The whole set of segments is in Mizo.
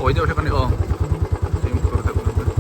Kawi deuh hlek a ni aw fimkhur deuh hlek a ni.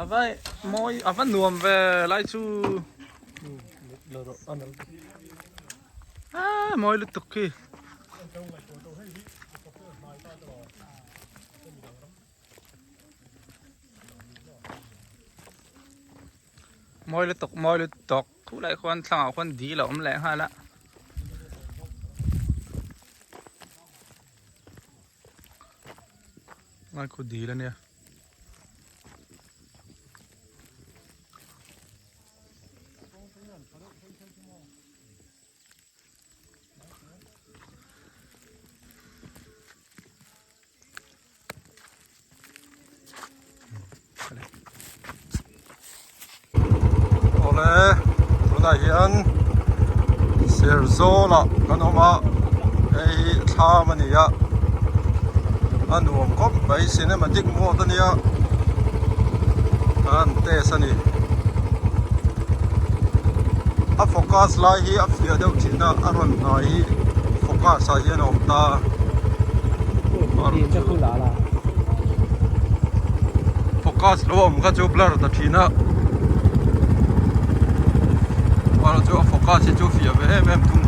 A va mawi a va nuam ve lai chu a mawi lutuk khi. Mawi lutuk mawi lutuk khulai khuan thlangah khuan dil a awm leh nghal a. Lai khu dil a nia. Awle tunah hian Serzawl ah kan awm a hei hi thlam a ni a a nuam khawp mai cinematic mode a nia an test a ni a focus lai hi a fiah deuh thin a a rawn hnai hi focus ah hian a awm ta focus lo awm kha chu blur ta thin a chu a focus hi chu fiah ve em em thung.